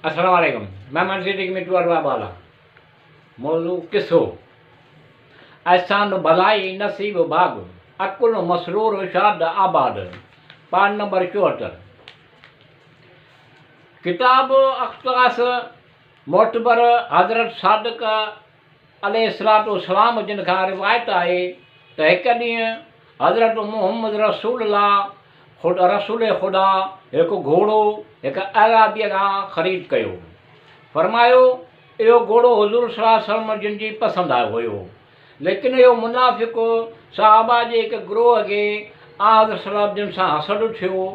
السلام عليڪم مهمان سيٽي ڪميٽي وارو آبالا موضوع قصو احسان ڀلائي نصيب ڀاڳ عقل مسرور شاد آباد پان نمبر 74 ڪتاب اختصاص معتبر حضرت صادق عليه الصلوة والسلام جن کان روايت آهي ته هڪ ڏينهن حضرت محمد رسول الله رسول خدا هڪ گهوڙو هڪ اعرابيء کان خريد ڪيو. فرمايو، اهو گهوڙو حضور صلي الله عليه وسلم جن جي پسند آيو هيو. ليڪن اهو منافق صحابه جي هڪ گروهه کي آنحضرت صلي الله عليه وسلم جن سان حسد ٿيو،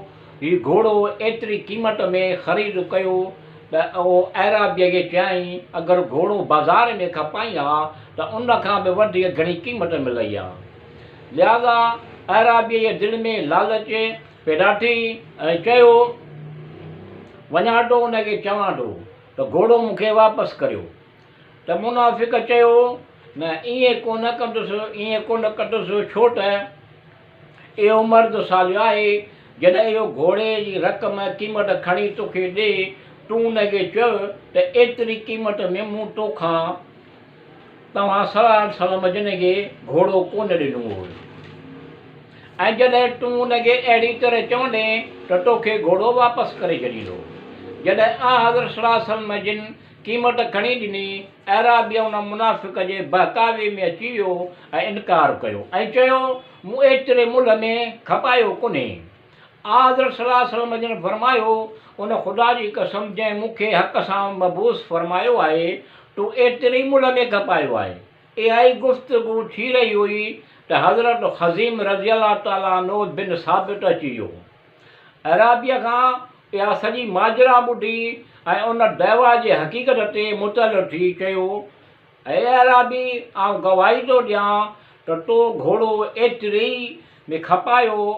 هي گهوڙو ايتري قيمت ۾ خريد ڪيو ته اهو اعرابيء کي چيائين، اگر گهوڙو بازار ۾ کپائين ها ته ان کان به وڌيڪ گهڻي قيمت ملئي ها. لهٰذا اعرابيء جي دل ۾ لالچ پيدا ٿي ۽ چيو، وڃان ٿو ان کي چوان ٿو ته گهوڙو مون کي واپس ڪريو. ته منافق چيو، نه ائين ڪونه ڪندس، ائين ڪونه ڪندس، ڇو ته اهو مرد صالح آهي، جڏهن اهو گهوڙي جي رقم، قيمت، کڻي توکي ڏئي، تون ان کي چئه ته ايتري قيمت ۾ مون توکان، توهان صلي الله عليه وسلم جن کي، گهوڙو ڪونه ڏنو هو. ۽ جڏهن تون ان کي اهڙي طرح چوندين ته توکي گهوڙو واپس ڪري ڇڏيندو. جڏهن آنحضرت صلي الله عليه وسلم جن قيمت کڻي ڏني، اعرابيء ان منافق جي بهڪاوي ۾ اچي ويو ۽ انڪار ڪيو ۽ چيو، مون ايتري ملهه ۾ کپايو ڪونهي. آنحضرت صلي الله عليه وسلم جن فرمايو، ان خدا جي قسم جنهن مون کي حق سان مبعوث فرمايو آهي، تو ايتري ملهه ۾ کپايو آهي. اها ئي گفتگو ٿي رهي هئي ته حضرت خزيم رضي الله تعالٰي عنه بن ثابت اچي ويو. اعرابيء کان اها سڄي ماجرا ٻڌي ۽ ان دعويٰ جي حقيقت تي مطلع ٿي چيو، اي اعرابي! آئون گواهي ٿو ڏيان ته تو گهوڙو ايتري ئي ۾ کپايو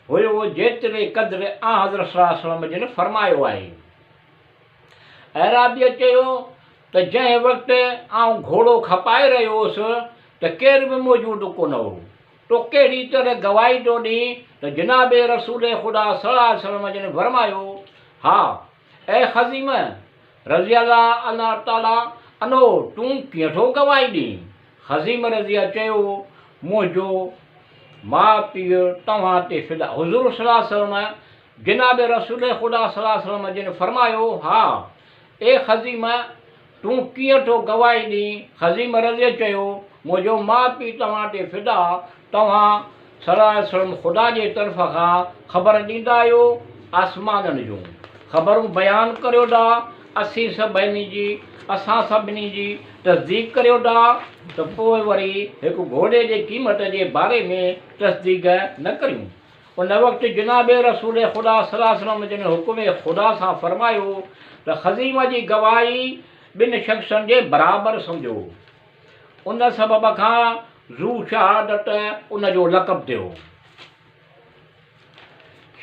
هيو جيتري قدر آنحضرت صلي الله عليه وسلم جن فرمايو آهي. اعرابيء چيو ته جنهن وقت آئون گهوڙو کپائي رهيو هوس ته ڪير به موجود ڪونه هو. تو ڪهڙي طرح گواهي ٿو ڏين ته جناب رسول خدا صلي الله عليه وسلم جن فرمايو، ها اي خزيمه رضي الله الله تعالٰي عنه تون ڪيئن ٿو گواهي ڏين؟ خزيمه رضي چيو، منهنجو ماء پيء توهان تي فدا. حضور صلي الله عليه وسلم جناب رسول خدا صلي الله عليه وسلم جن فرمايو، ها اي خزيمه تون ڪيئن ٿو گواهي ڏين؟ خزيمه رضي چيو، منهنجو ماء پيء توهان تي فدا، توهان صلي الله عليه وسلم خدا جي طرف کان خبر ڏيندا آهيو، آسمانن جون خبرون بيان ڪريو ٿا، اسين سڀني جي، اسان سڀني جي تصديق ڪريو ٿا ته پوء وري هڪ گهوڙي جي قيمت جي باري ۾ تصديق نه ڪريون. ان وقت جناب رسول خدا صلي الله عليه وسلم جن حڪم خدا سان فرمايو ته خزيمه جي گواهي ٻن شخصن جي برابر سمجهو. ان سبب کان ذو شهادت ان جو لقب ٿيو.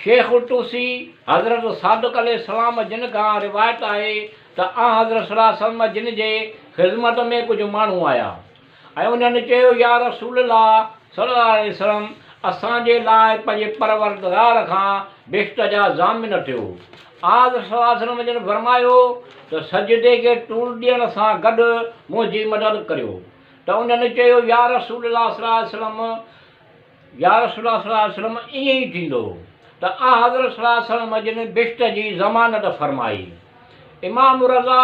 شيخ الطوسي حضرت صادق عليه السلام جن کان روايت آهي ته آنحضرت صلي الله عليه وسلم جن جي خذمت ۾ ڪجهه ماڻهو آيا. ۽ انهن چيو، يا رسول الله صلي الله عليه وسلم! اسان جي لاء پنهنجي پروردگار کان بهشت جا ضامن ٿيو. آنحضرت صلي الله عليه وسلم جن فرمايو ته سجدي کي طول ڏيڻ سان گڏ منهنجي مدد ڪريو. ته انهن چيو، يا رسول الله صلي الله عليه وسلم! يا رسول الله صلي الله عليه وسلم! ائين ئي ٿيندو. ته آنحضرت صلي الله عليه وسلم جن بهشت جي ضمانت فرمائي. امام رضا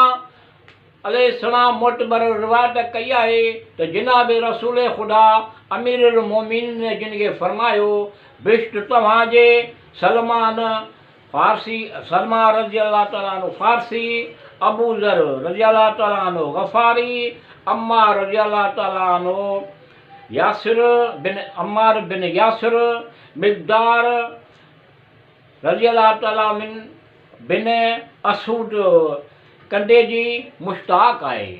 عليه السلام معتبر روايت ڪئي آهي ته جناب رسول خدا امير المومنين جن کي فرمايو، بهشت توهان جي سلمان فارسي سلمان رضي الله تعالٰي عنه فارسي، ابو ذر رضي الله تعالٰي عنه غفاري، عمار رضي الله تعالٰي عنه ياسر بن عمار بن ياسر، مقدار رضي الله تعالٰي عنه بن اسود ڪنڊي جي مشتاق آهي.